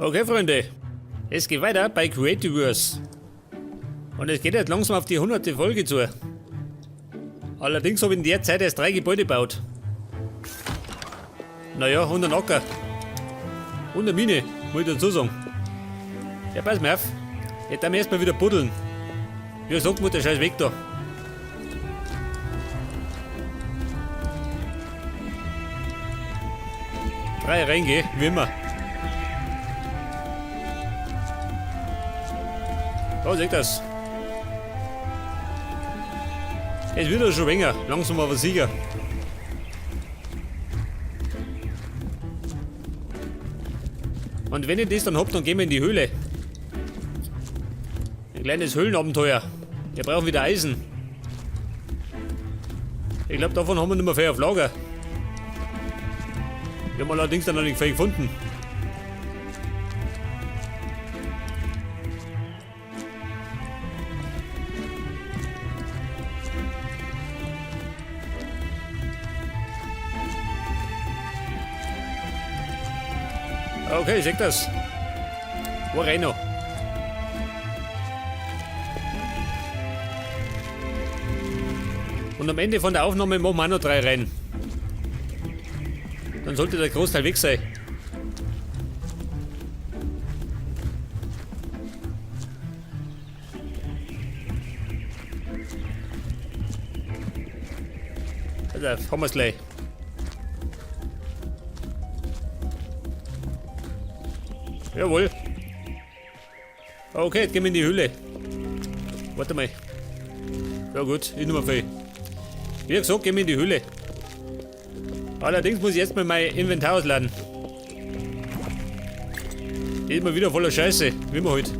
Okay, Freunde, es geht weiter bei Creativerse. Und es geht jetzt langsam auf die 100. Folge zu. Allerdings habe ich in der Zeit erst 3 Gebäude gebaut. Naja, und einen Acker. Und eine Mine, muss ich dazu sagen. Ja, pass mal auf. Jetzt werden wir erstmal wieder buddeln. Wie gesagt, muss der Scheiß weg da. 3 reingehen, wie immer. Da seht das. Es wird ja schon enger, langsam aber sicher. Und wenn ich das dann hab, dann gehen wir in die Höhle. Ein kleines Höhlenabenteuer. Wir brauchen wieder Eisen. Ich glaub, davon haben wir nicht mehr viel auf Lager. Wir haben allerdings dann noch nicht viel gefunden. Okay, seht das. Wo rein noch? Und am Ende von der Aufnahme machen wir auch noch 3 rein. Dann sollte der Großteil weg sein. Also, haben wir's gleich. Jawohl. Okay, jetzt gehen wir in die Höhle. Warte mal. Ja gut, ich nehme viel. Wie gesagt, gehen wir in die Höhle. Allerdings muss ich jetzt mal mein Inventar ausladen. Die ist mal wieder voller Scheiße, wie immer halt.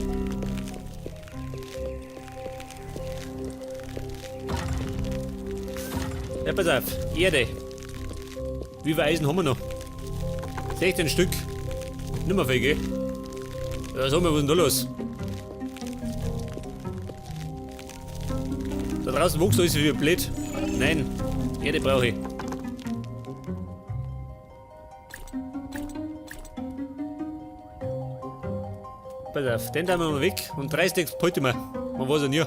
Ja, pass auf, Erde. Wie viel Eisen haben wir noch? 16 Stück. Nicht mehr viel, gell? Ja, sag mal, was ist denn da los? Da draußen wächst alles wie blöd. Nein, Erde brauche ich. Pass auf, den tun wir mal weg und 3 Stacks behalten wir. Man weiß ja nie.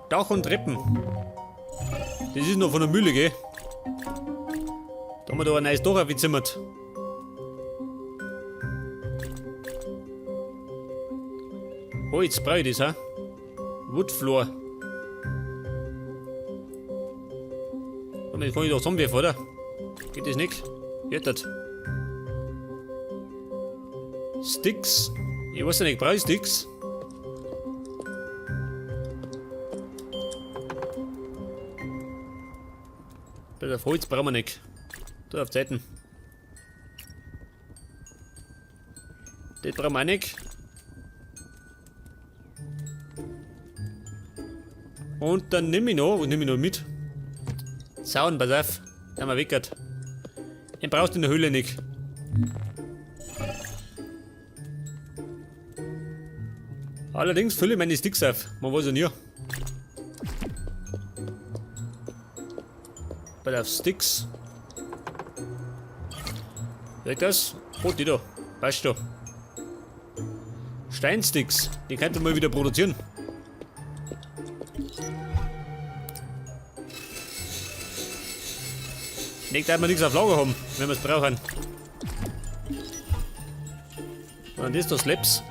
Dach und Treppen. Das ist noch von der Mühle, gell? Da haben wir da ein neues Dach aufgezimmert. Holz brauche ich das, hä? Woodfloor. Damit kann ich doch zusammenwerfen, oder? Geht das nicht? Geht das? Sticks? Ich weiß ja nicht, brauche ich Sticks? Bei der Holz brauchen wir nicht. Da auf Zeiten. Das brauchen wir auch nicht. Und dann nehme ich noch, und nehme ich noch mit. Zaun, pass auf. Da haben wir weggehört. Den brauchst du in der Höhle nicht. Allerdings fülle ich meine Sticks auf. Man weiß ja nie. Pass auf, Sticks. Seht das? Oh, die da. Passt da. Steinsticks. Die könnt ihr mal wieder produzieren. Nicht, dass wir nichts auf Lager haben, wenn wir's brauchen. Und das ist das Slabs.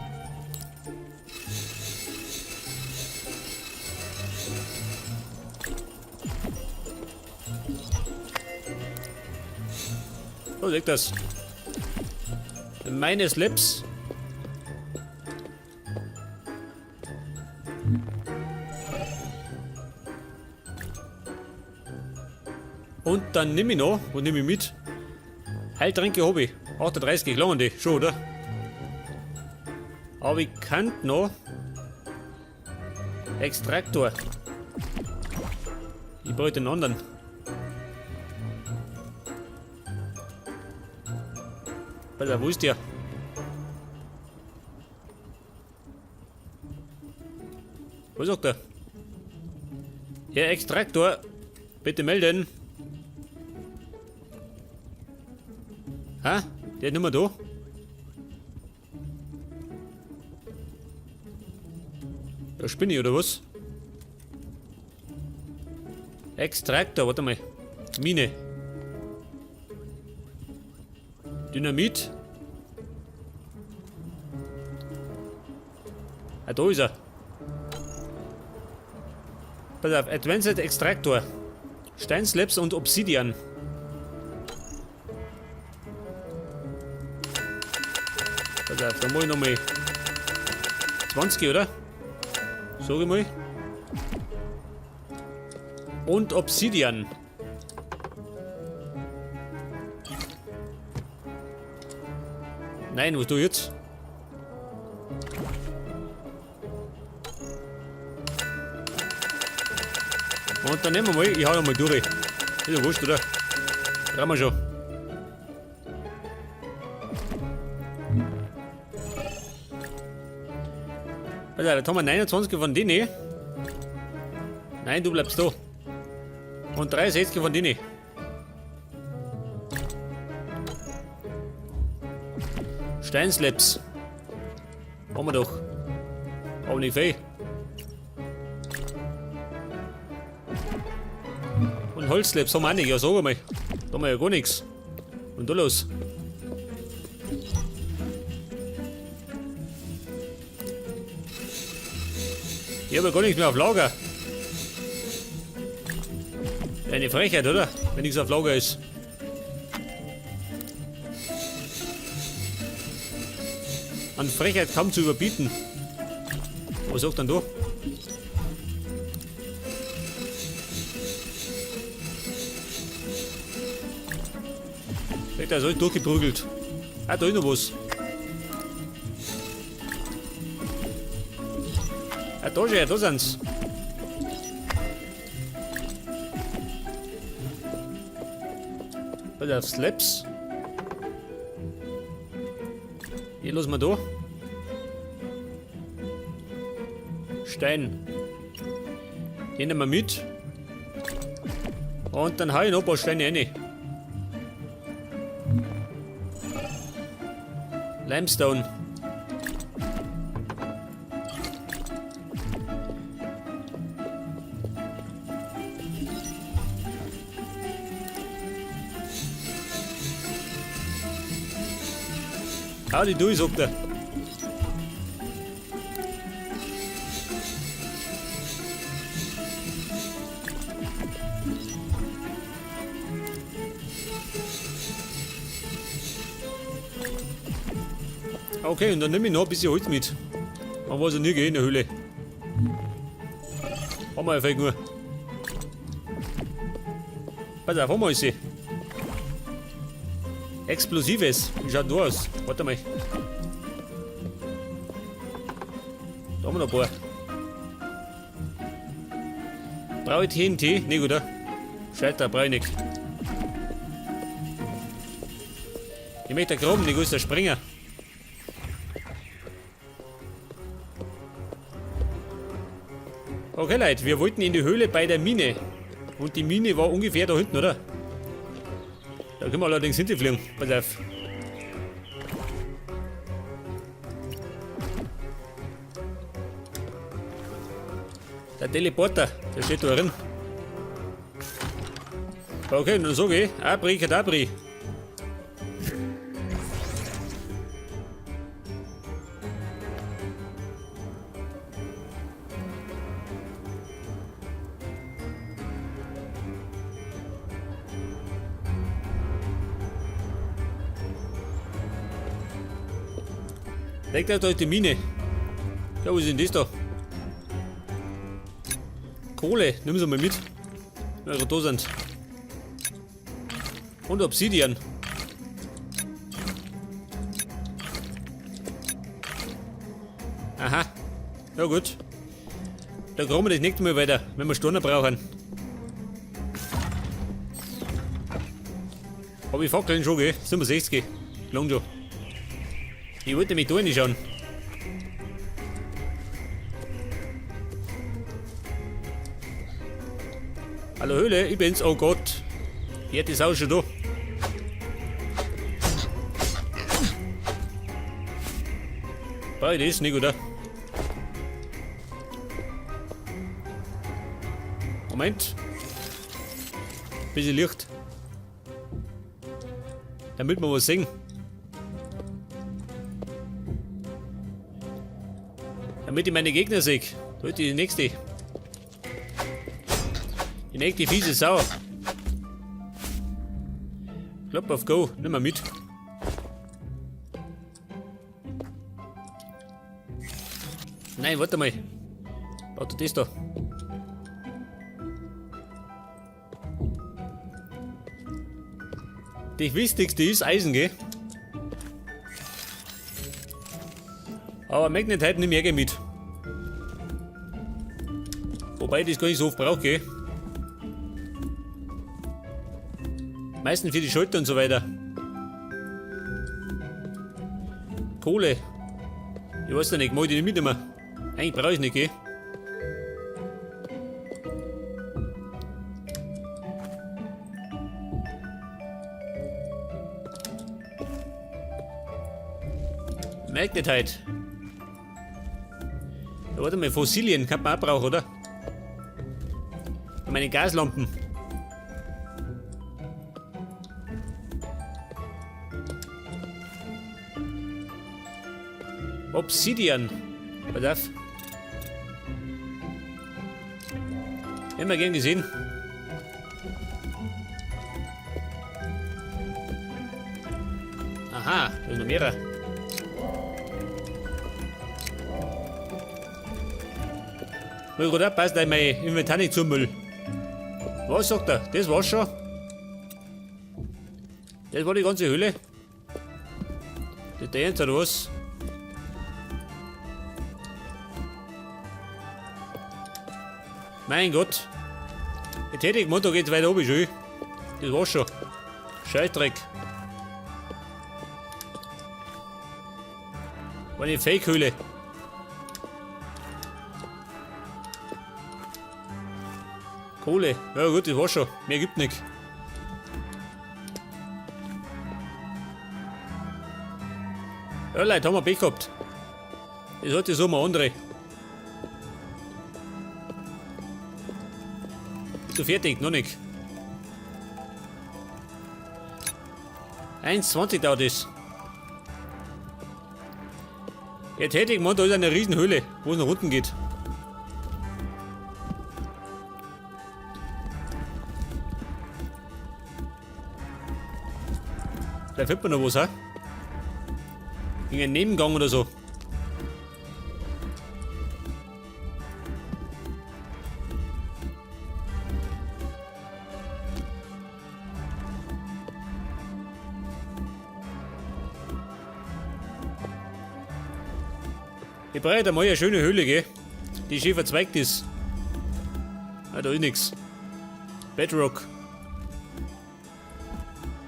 So, seht das. Meine Slabs. Und dann nehme ich noch, und nehme ich mit. Heiltränke hab ich. 38 langen die, schon, oder? Aber ich kann noch. Extraktor. Ich brauche den anderen. Pass auf, wo ist der? Was sagt er? Herr Extraktor, bitte melden. Hä? Der ist nicht mehr da. Da spinne ich, oder was? Extraktor, warte mal. Mine. Dynamit. Ah, da ist er. Pass auf, Advanced Extractor. Steinslabs und Obsidian. Pass auf, da mach ich nochmal 20, oder? Sag ich mal. Und Obsidian. Nein, was du jetzt? Und dann nehmen wir mal, ich hau noch mal durch. Ist ja wurscht, oder? Brauchen wir schon. Pass auf, jetzt haben wir 29 von denen. Nein, du bleibst da. Und 63 von denen. Steinslabs. Haben wir doch. Aber nicht viel. Und Holzslabs haben wir auch nicht. Ja, sag mal. Da haben wir ja gar nichts. Und da los. Ich hab ja gar nichts mehr auf Lager. Eine Frechheit, oder? Wenn nichts auf Lager ist. An Frechheit kaum zu überbieten. Was sagt denn du? Da ist alles durchgeprügelt. Ah, da ist noch was. Ah, da schon, da sind's. Pass auf, Slaps. Hier lassen wir da. Stein. Den nehmen wir mit. Und dann hau ich noch ein paar Steine rein. Limestone. Hau die durch, sagt er. Okay, und dann nehme ich noch ein bisschen Holz mit. Man weiß ja nie, gell, in der Höhle. Haben wir ja vielleicht nur. Pass auf, haben wir alles. Explosives. Wie schaut denn da aus? Warte mal. Da haben wir noch ein paar. Brauche ich TNT? Nee, oder? Scheiter, brauche ich nicht. Ich möchte graben, nicht größer Springer. Okay, Leute, wir wollten in die Höhle bei der Mine. Und die Mine war ungefähr da hinten, oder? Da können wir allerdings hinterfliegen. Pass auf. Der Teleporter, der steht da drin. Okay, dann sag ich, Abrikadabri. Legt euch die Mine. Ja, wo ist denn das da? Kohle, nimm sie mal mit. Wenn wir da sind. Und Obsidian. Aha. Ja gut. Da kommen wir das nächste Mal weiter, wenn wir Steine brauchen. Hab ich Fackeln schon, gell? 67. Lang schon. Ich wollte mich da reinschauen. Hallo Höhle, ich bin's. Oh Gott. Die ist auch schon da. Brauch ich das nicht, oder? Moment. Bisschen Licht. Damit wir was sehen. Damit ich meine Gegner sehe. Da ist die nächste. Die nächste fiese Sau. Klopp auf Go, nimm mal mit. Nein, warte mal. Warte, das da. Das Wichtigste ist Eisen, gell? Aber Magnetite nehme ich eh mit. Wobei ich das gar nicht so oft brauche, gell? Meistens für die Schulter und so weiter. Kohle. Ich weiß ja nicht, mag ich die nicht mitnehmen? Eigentlich brauche ich nicht, gell? Magnetite. Ja, warte mal, Fossilien kann man auch brauchen, oder? Meine Gaslampen. Obsidian. Pass auf. Immer gern gesehen. Aha, da sind noch mehrere. Muss gut aufpassen, dass ich mein Inventar nicht zumüll. Was sagt er? Das war's schon. Das war die ganze Höhle. Das der jetzt oder was? Mein Gott. Jetzt hätte ich gemeint, da geht's weiter oben schon. Das war's schon. Scheißdreck. War eine Fake-Höhle. Kohle. Ja gut, das war's schon. Mehr gibt nix. Ja Leute, haben wir Pech gehabt. Das hat so mal andere. Bist du fertig? Noch nicht. 1,20 dauert es. Jetzt hätte ich gemeint, da ist eine Riesenhöhle, wo es nach unten geht. Da findet man noch was, hä? Irgendein Nebengang oder so. Ich brauche da mal eine schöne Höhle, gell? Die schön verzweigt ist. Ah, da ist nix. Bedrock.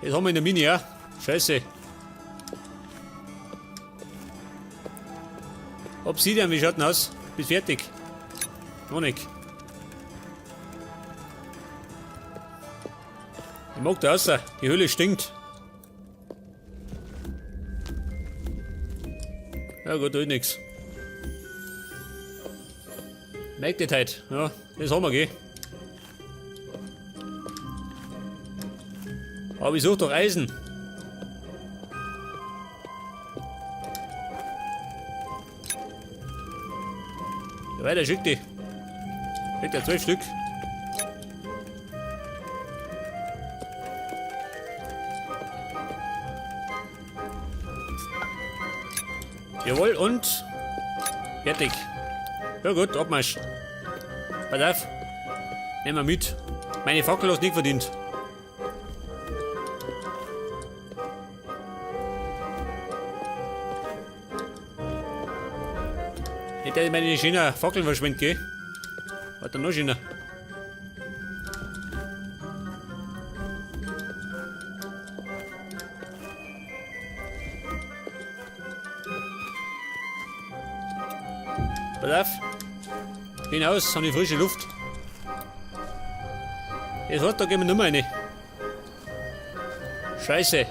Jetzt haben wir in der Mine, ja? Scheiße. Obsidian, wie schaut denn aus? Bist fertig? Noch nicht. Ich mag da raus. Die Höhle stinkt. Ja gut, da ist nix. Magnetite, ja, das haben wir, gell? Aber ich suche doch Eisen. Ja, weiter, schick die. Schick dir 12 Stück. Jawohl, und fertig. Ja gut, Abmarsch. Pass auf. Nehmen wir mit. Meine Fackel hast du nicht verdient. Nicht, dass ich meine schönen Fackeln verschwende, gell? Warte, noch schöner. Pass auf. Hinaus, haben die frische Luft. Jetzt hat, da gehen wir nicht mehr rein. Scheiße.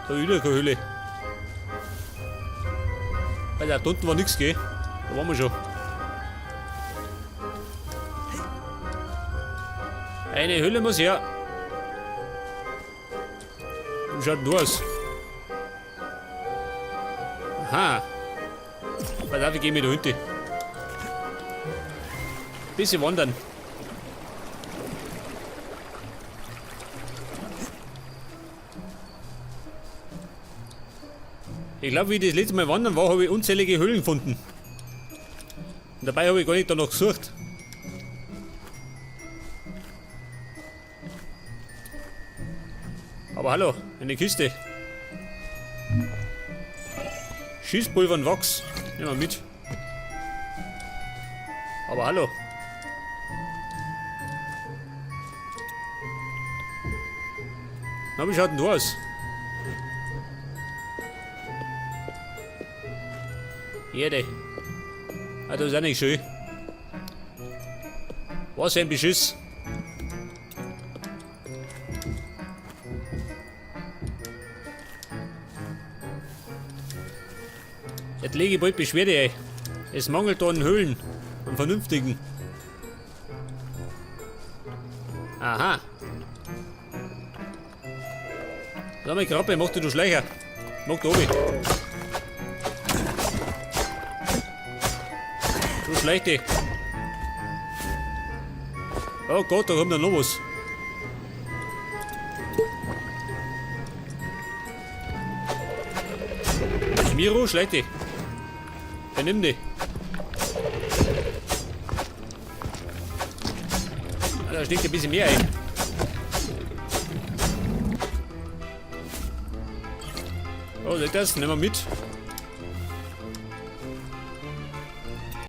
Da ist wieder keine Höhle. Weil da unten war nichts, gell? Da waren wir schon. Eine Hülle muss her. Wie schaut denn du aus? Aha. Pass auf, ich geh mit da hinten. Bisschen wandern. Ich glaube, wie ich das letzte Mal wandern war, habe ich unzählige Höhlen gefunden. Und dabei habe ich gar nicht danach gesucht. Aber hallo, eine Kiste. Schießpulver und Wachs. Nehmen wir mit. Aber hallo. Na, wie schaut denn du aus? Erde. Ah, das ist auch nicht schön. Was ein Beschiss. Jetzt lege ich bald Beschwerde ein. Es mangelt da an Höhlen. An vernünftigen. Aha. Sag mal, Krabbe, mach dich du Schleicher. Mach da oben. Du Schleichte. Oh Gott, da kommt ja noch was. Miro, Schleichte. Ja, nimm die. Ah, da steckt ein bisschen mehr ein. Oh, seht das? Nehmen wir mit.